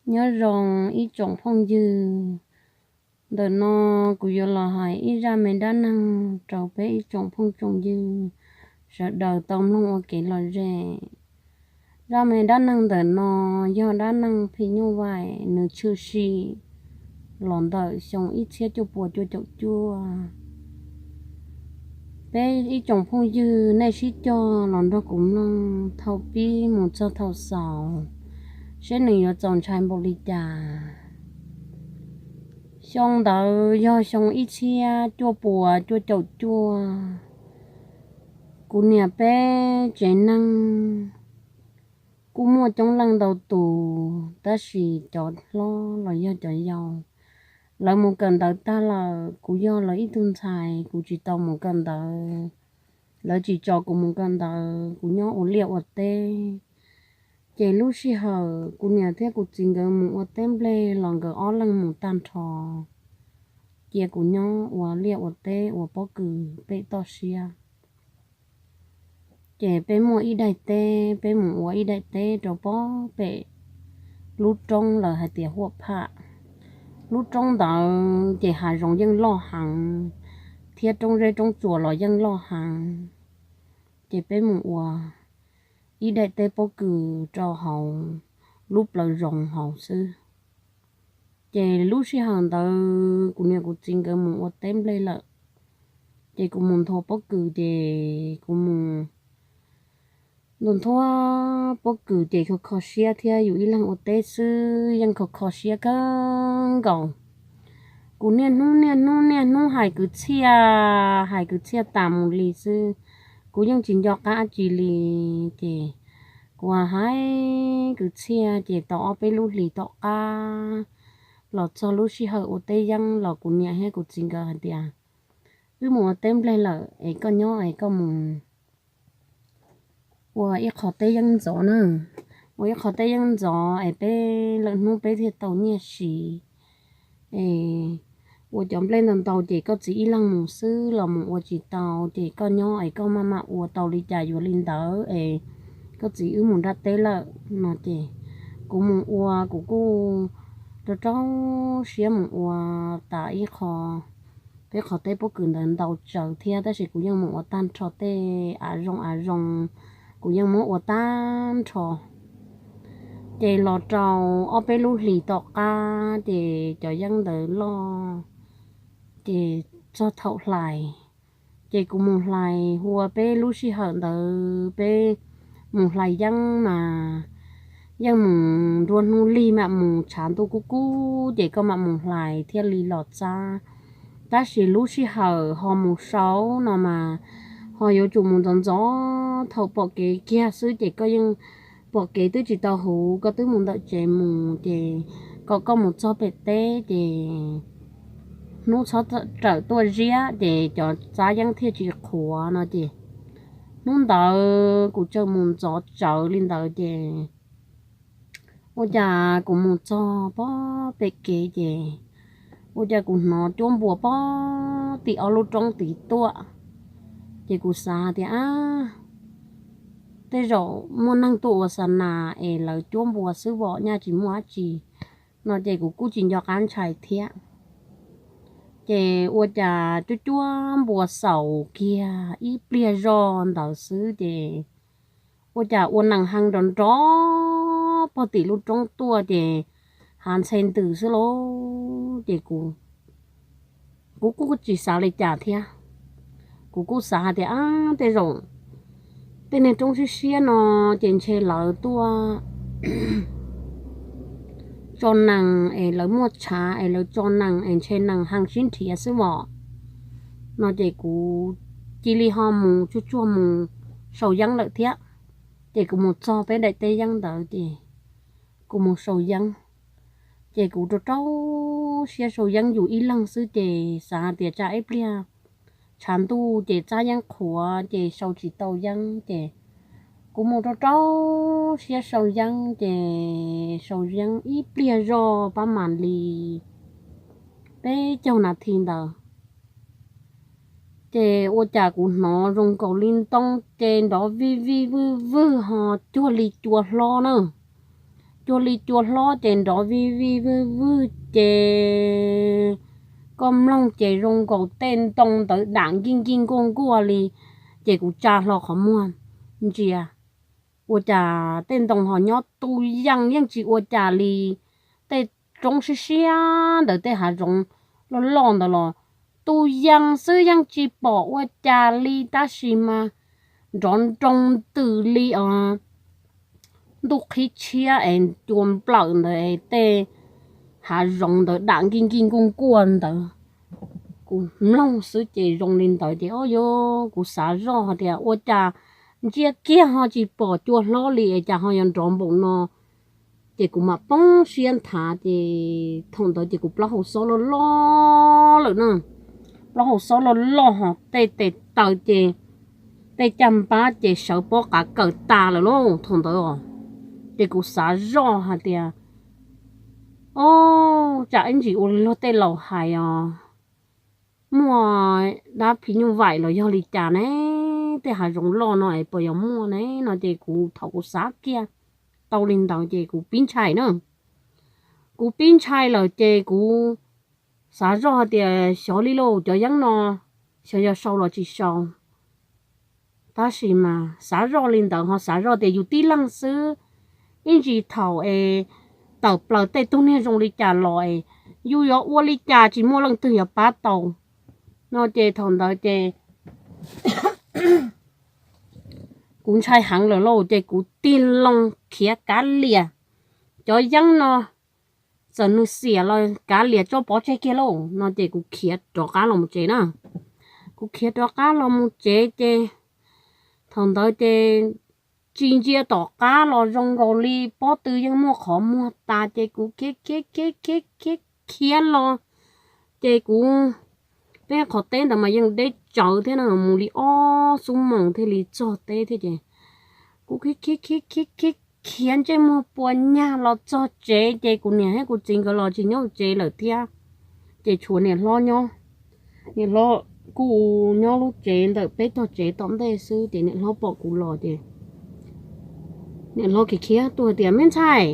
Nyob zoo ib tsoom phooj ywg, ntawm no kuv yuav los hais ib zaj me dab neeg rau peb ib tsoom phooj tsoom ywg sawv daws tau mloog ua kev lom zem. Zaj me dab neeg ntawm no yog dab neeg phim nyuj vais, nws tshwm sim los ntawm xyoo ib txhiab cuaj puas cuaj caum cuaj. Peb ib tsoom phooj ywg nej sib cog los nrog kuv mloog thaum pib mus txog thaum xaus, seb nws yuav txaus ntshai npaum li cas. Xyoo ntawd yog xyoo ib txhiab cuaj puas cuaj caum cuaj. Kuv niam peb tsev neeg kuj muaj coob leej ntau tus, tab sis cov hlob los yog cov yau, lawv mus kawm ntawv tag lawm, kuv yog lawv ib tug ntxhais, kuv tsis tau mus kawm ntawv. Lawv tsis tso kuv mus kawm ntawv, kuv nyob ua liaj ua teb. Ces lub sij hawm kuv niam thiab kuv txiv nkawd mus ua teb nplej los nkawd ob leeg mus tag nrho, cia kuv nyob ua liaj ua teb ua pob kws pem toj siab. Ces peb muaj ib daim teb, peb mus ua ib daim teb rau pob pem lub roob lawv hais tias Huam Pham. Lub roob ntawd ces hav zoov yeej loj heev, thiab roob zeb roob tsuas los yeej loj heev. Ces peb mus ua ib daim teb pob kws rau hauv lub plawv zoov hauv xwb. Ces lub sij hawm ntawd kuv niam kuv txiv nkawd mus ua teb nplej lawm, ces kuv mus nthua pob kws, ces kuv mus nthua nthua pob kws ces kho kho siab thiab, yus ib leeg ua teb xwb yeej kho kho siab kawg nkaus. Kuv niaj hnub niaj hnub niaj hnub hais kwv txhiaj, hais kwv txhiaj tas mus li xwb, kuv yeej tsis nco qab dab tsi li. Ces kuv hais kwv txhiaj ces tau ob peb lub hlis tom qab los txog lub sij hawm ua teb yeeb los kuv niam thiab kuv txiv nkawd hais tias, wb mus ua teb nplej lawm es koj nyob es koj mus ua ib qho teb yeeb ntxov na, ua ib qho teb yeeb ntxov es peb lawm hnub peb thiaj tau nyiaj siv. Es ua cov nplej ntau ntau ces koj txiv ib leeg mus xwb los mus ua tsis tau, ces koj nyob es koj maj mam ua tau li cas yuav li ntawd es koj txiv wb mus nram teb lawm no ces kuv mus ua, kuv kuj rau rau siab mus ua tas ib qho, peb qhov teb pob kws ntawd ntau tsawv thiab, tab sis kuv yeej mus ua tag nrho tej av zoo av zoo, kuv yeej muab ua tag nrho. Ces los rau ob peb lub hlis tom qab ces cov yeeb ntawd loj, ces txog thaum hlais, ces kuv mus hlais, hu ua peb lub sij hawm ntawd peb mus hlais yeeb mas yeej mus nruab hnub lig mam mus, tshav ntuj kub kub ces koj mam mus hlais thiaj li los txab. Tab sis lub sij hawm ho mus sau no mas ho yuav tsum mus ntxov ntxov, thaum pom kev kiag xwb ces koj yeej pom kev twb tsis tau huv, koj twb mus ntawm tsev mus, ces kom koj mus txog pem teb ces hnub txhob rawm tuaj ziab ces cov txab yeeb thiaj tsis qhuav no ces hnub ntawd kuv txawm mus ntxov tsawv li ntawd ces ua cas kuv mus txog pob pem kev ces ua cas kuv hnov cuab npua pob tim ob lub roob tid tuaj. Ces kuv xav tias, ab, tej zaum muaj neeg tuaj ua xa nas es lawv cuab npua xwb vom, nyaj tsis muaj dab tsi no ces kuv kuj tsis nco qab ntshai thiab. Ces ua cas cuab cuab npua xaus kiag ib pliag zoj ntawd xwb ces ua cas ua nees hee nrov nrov pog tim lub roob tuaj ces hav ntxhe ntws xwb lauj. Ces kuv kuv kuj tsis xav li cas thiab. Kuv kuj xav hais tias, ab, tej zaum tej niag roob siab siab no ces ntshe lawv tuaj tso nees es lawv muaj tshav es lawv tso nees es ntshe nees hee sib nrhiav xwb vom no ces kuv cia li ho mus tsuag tsuag mus sau yeeb lawm thiab. Ces kuv mus txog peb daim teb yeeb ntawd ces kuv mus sau yeeb. Ces kuv rau rau siab sau yeeb yus ib leeg xwb ces xav hais tias tsam ib pliag tshav ntuj ces txab yeeb qhuav ces sau tsis tau yeeb ces kuv mus rau rau siab sau yeeb ces sau yeeb ib pliag zoj pab mam li peb caug nas this ntawd ces ua cas kuv hnov zoo nkaus li ntoo ces nrov vij vij vwj vwg ho cuag li cua hlob na. cua li cua hlob ces nrov vij vij vwj vwj ces koj mloog ces zoo nkaus tej ntoo ntawd dam nkij nkij nkuaj nkuaj li. Ces kuv tsa hlo qhov muag ntsia, ua cas tej ntoo ho nyob tu yees yeej tsis ua cas li. Tej roob siab siab ntawm tej hav zoov loj loj ntawd los tu yees xwb yeej tsis pom ua cas li, tab sis mas nrov nroo ntws li os. Ntuj qhib tshiab es cua nplawm ntawd es tej hav zoov ntawd dam nkij nkij nkuaj nkuaj ntawd. Kuv mloog xwb ces zoo li ntawd ces o yog kuv xav zoj hais tias ua cas ntsia kiag ho tsis pom cua hlob li es cas ho yuav nrov npaum no. Ces kuv mam poob siab nthav ces thaum ntawd ces kuv plaub hau xob loj loj lawm na. Plaub hau xob loj loj ho tej tes taw ces tej caj npab ces sawv pob qav kawm tas lawm lauj thaum ntawd os. Ces kuv xav zoj hais tias, o, tsam ib ntsis ua li luag tej laus hais os, muaj dab phim nyuj vaim los yog li cas ne, tej hav zoov loj no es puas yog muaj ne no ces kuv thaum kuv xav kiag tau li ntawd ces kuv pib ntshai na. Kuv pib ntshai lawm ces kuv xav zoj hais tias xyov li lauj cov yeeb no xyov yog sau los tsis sau. Tab sis mas xav zoj li ntawd ho xav zoj tias yus tib leeg xwb, ib ntsis thaum es tawm plaws tej tug niag zoo li cas los es yus yuav ua li cas tsis muaj leej twg yuav pab tau no ces thaum ntawd ces kuv ntshai heev lawm lauj ces kuv tig loo khiav kav liam. Cov yeeb no txawm nws xiam los kav liam tso pov tseg kiag lauj no ces kuv khiav rov qab los mus tsev na. Kuv khiav rov qab los mus tsev ces thaum ntawd ces tsis ntsia tom qab los zoo nkaus li pob tw yeej muaj qhov muag tas ces kuv khiav khiav khiav khiav khiav khiav los ces kuv, peb qhov teb ntawd mas yeej deb tsawv thiab na, mus li ob xuab moos thiaj li txog teb thiab ces kuv khiav khiav khiav khiav khiav khiav ntsej muag pua nyag los txog tsev ces kuv niam thiab kuv txiv nkawd los tsis nyob tsev lawm thiab. Ces tshuav niam hlob nyob, niam hlob kuj nyob lub tsev ntawm peb tog tsev tom ntej xwb ces niam hlob pom kuv los ces niam hlob khiav khiav tuaj tias, Me ntxhais,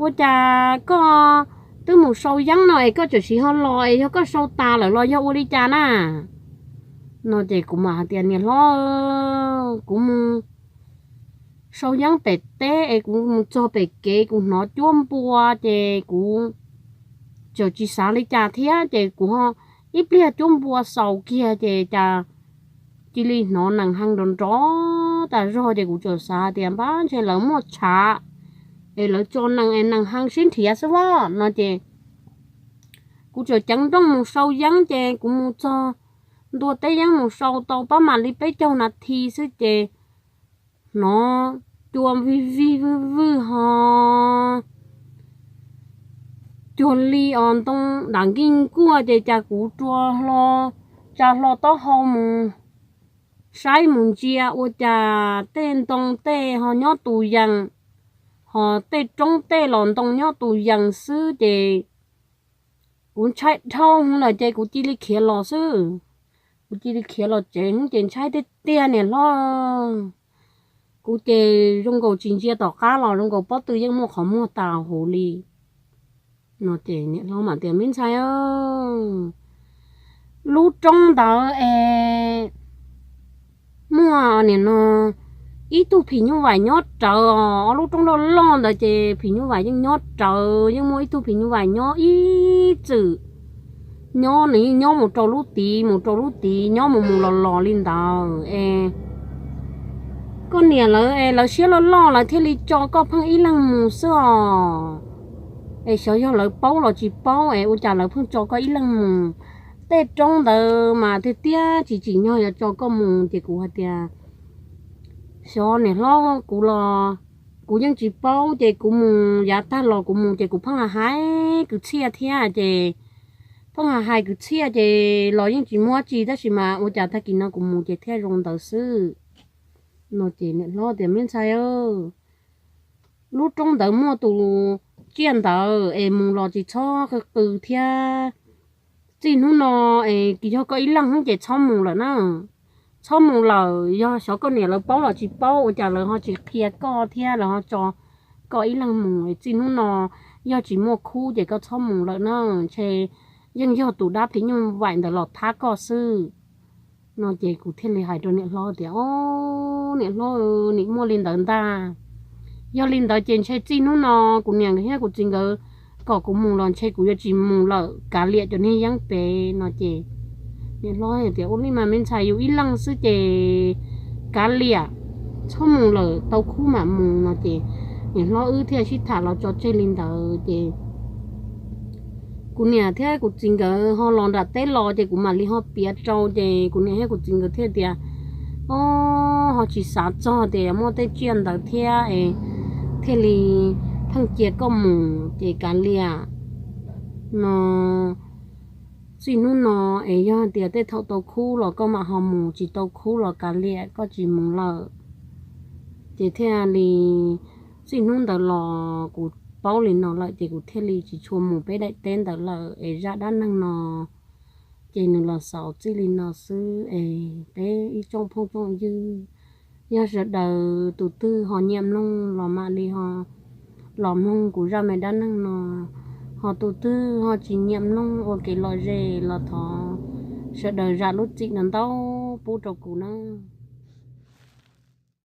ua cas koj twb mus sau yeeb no es koj tseem siv ho los es yog koj sau tas lawm los yog ua li cas na? No ces kuv mam hais tias, Niam hlob, kuv mus sau yeeb pem teb es kuv mus txog pem kev kuv hnov cuab npua ces kuv tseem tsis xav li cas thiab ces kuv ho ib pliag cuab npua xaus kiag ces cas cia li hnov nees hee nrov nrov tas zog ces kuv tseem xav tias npab ntshe lawv muaj tshav es lawv tso nees es nees hee sib nrhiav xwb vab no ces kuv tseem ceev nrooj mus sau yeeb ces kuv mus txog ntua teb yeeb mus sau tau pab mam li peb caug nas thi xwb ces hnov cua vij vij vwj vwj ho cuag li os ntoo dam nkij nkuaj ces cas kuv rua hlo, tsa hlo taub hau mus saib mus ntsia ua cas tej ntoo tej ho nyob tus yees, ho tej roob tej los ntoo nyob tus yees xwb ces kuv ntshai dhau lawm ces kuv cia li khiav los xwb. Kuv cia li khiav los tsev ces ntshai tiag tiag niam hlob. Kuv ces zoo nkaus tsis ntsia tom qab los zoo nkaus pob tw yeej muaj qhov muag tas huv li. No ces niam hlob mam tias, Me ntxhais, lub roob ntawd es muaj nim no ib tug phim nyuj vais nyob rawv os, ob lub roob loj loj ntawd ces phim nyuj vais yeej nyob rawv, yeej muaj ib tug phim nyuj vais nyob ib txwm nyob, nws yeej nyob mus rau lub tid, mus rau lub tid, nyob mus mus los los li ntawd es koj niam lawv es lawv siab loj loj lawv thiaj li tso koj pheej ib leeg mus xwb os. Es xyov yog lawv paub los tsis paub es ua cas lawv pheej tso koj ib leeg mus. Tej roob ntawd mas tiag tiag tsis tsim nyog yuav tso koj mus ces kuv hais tias, Xyov niam hlob, kuv los kuv yeej tsis paub ces kuv mus yav tag los kuv mus ces kuv pheej hais kwv txhiaj thiab ces pheej hais kwv txhiaj ces los yeej tsis muaj tsi tab sis mas ua cas tag kis no kuv mus ces thiaj zoo ntawd xwb. No ces niam hlob tias, Me ntxhais, lub roob ntawd muaj tus tsiaj ntawd es mus los tsis txhob qw qw thiab. Txij hnub no es yog koj ib leeg xwb ces txhob mus lawm na. Txhob mus lawm, yog xyov koj niam lawv paub los tsis paub ua cas lawv ho tsis qhia koj thiab lawv ho tso koj ib leeg mus es txij hnub no yog tsis muaj khub ces koj txhob mus lawm na, ntshe yeej yog tus dab phim nyuj vaim ntawd los thab koj xwb. No ces kuv thiaj li hais rau niam hlob tias, Ob, niam hlob, nim muaj li ntawd ntag. Yog li ntawd ces ntshe txij hnub no kuv niam thiab kuv txiv nkawd kom kuv mus los ntshe kuv yuav tsis mus lawm, kav liam cov niag yeeb pem. No ces niam hlob tias, Ua li mas me ntxhais, yus ib leeg xwb ces kav liam, txhob mus lawm, tau khub mam mus. No ces niam hlob wb thiaj sib tham los tso tseg li ntawd ces kuv niam thiab kuv txiv nkawd ho los nram teb los ces kuv mam li ho piav rau ces kuv niam thiab kuv txiv nkawd thiaj tias, Ob, ho tsis xav txog tias yuav muaj tej tsiaj ntawd thiab es thiaj li pheej cia koj mus ces kav liam no, txij hnub no es yog tias tej thaum tau khub los koj mam ho mus, tsis tau khub los kav liam koj tsis mus lawm. Ces thiaj li txij hnub ntawd los kuv paub li no lawm ces kuv thiaj li tsis tshua mus peb daim teb ntawd lawm es zaj dab neeg no ces nws los xaus txij li no xwb es peb ib tsoom phooj tsoom ywg, yog sawv daws tus twg ho nyiam mloog los mam li ho los mloog kuv zaj me dab neeg no, ho tus twg ho tsis nyiam mloog ua kev lom zem los thov sawv daws zam lub txim no ntau pub rau kuv na.